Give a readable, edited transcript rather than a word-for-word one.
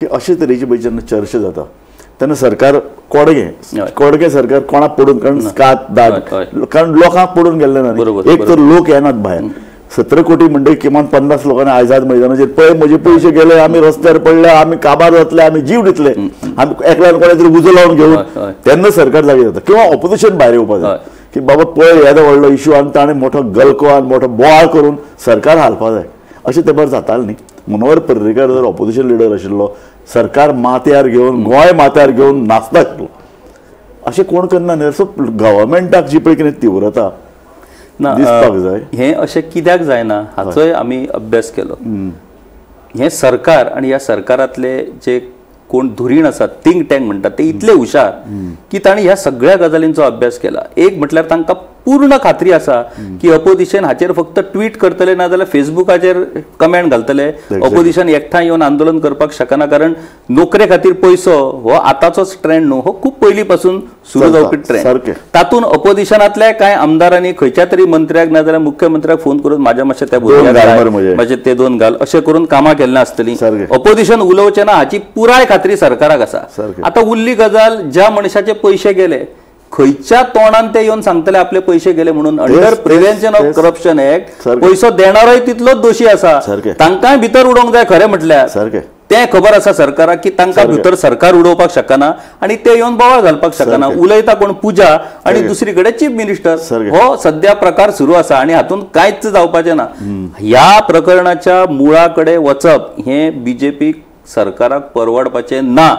की अशे तरेची पळय जेन्ना चर्चा जाता तेन्ना सरकार कोडगें कोडगें सरकार कोणाक पडून, कारण कात दाट, कारण लोकांक पडून गेल्ले ना. एक तर लोक येनात भायर, 17 कोटी म्हणटे किमान 50 लोकांनी आझाद मैदानाचेर पळय म्हजे पयशे गेले, आमी रस्त्यार पडले, आमी काबार जातले, आमी जीव दितले, आमी एकल्यान कोणा तरी उजो लावन घेवन, तेन्ना सरकार जागे जाता किंवा ऑपोजिशन भायर येवपाक जाय की बाबा पळय येदो व्हडलो इशू आनी ताणें मोठो गलको आनी मोठो बोवाळ करून सरकार हालपाक जाय. अशें ते बरें जातालें न्ही. मनोहर पर्रीकर जर ऑपोजिशन लिडर आशिल्लो, सरकार माथ्यार घेवन, गोंय माथ्यार घेवन नाचता आशिल्लो. अशें कोण करना न्ही. सो गव्हर्मेंटाक जी पळय कितें तीव्रता दिसपाक जाय. हें अशें कित्याक जायना हाचोय आमी अभ्यास केलो. हें सरकार आनी ह्या सरकारांतले जे कोण धुरीण आसात, थिंक टँक म्हणटात, ते इतले हुशार की तांणी ह्या सगळ्या गजालींचो अभ्यास केला. एक म्हटल्यार तांकां पूर्ण खात्री आसा की अपोजिशन हाचेर फक्त ट्वीट करतले ना जाल्यार फेसबुकाचेर कमेंट घालतले. अपोजिशन एकठांय येवन आंदोलन करपाक शकना, कारण नोकरे खातीर पयसो हो आतांचोच ट्रेंड न्हू, हो खूब पयलीं पासून सुरू जावपी ट्रेंड. तातूंत अपोजिशनांतल्या कांय आमदारांनी खंयच्या तरी मंत्र्याक ना जाल्यार मुख्यमंत्र्याक फोन करून म्हाज्या मातशें त्या भुरग्याक मातशें ते दोन घाल अशें करून कामां केल्लीं आसतलीं. अपोजिशन उलोवचें ना हाची पुराय खात्री सरकाराक आसा. आतां उरली गजाल, ज्या मनशाचे पयशे गेले खंयच्या तोंडान ते येवन सांगतले आपले पयशे गेले म्हणून. Under prevention of corruption act पयसो देणारोय तितलोच दोशी आसा, तांकांय भितर उडोवंक जाय. खरें म्हटल्यार तें खबर आसा सरकाराक की तांकां भितर सरकार उडोवपाक शकना आनी ते येवन बोवाळ घालपाक शकना. उलयता कोण पुजा आनी दुसरी कडेन चीफ मिनिस्टर. हो सद्या प्रकार सुरू आसा आनी हातूंत कांयच जावपाचें ना. ह्या प्रकरणाच्या मुळा कडेन वचप हें बीजेपी सरकाराक परवडपाचें ना.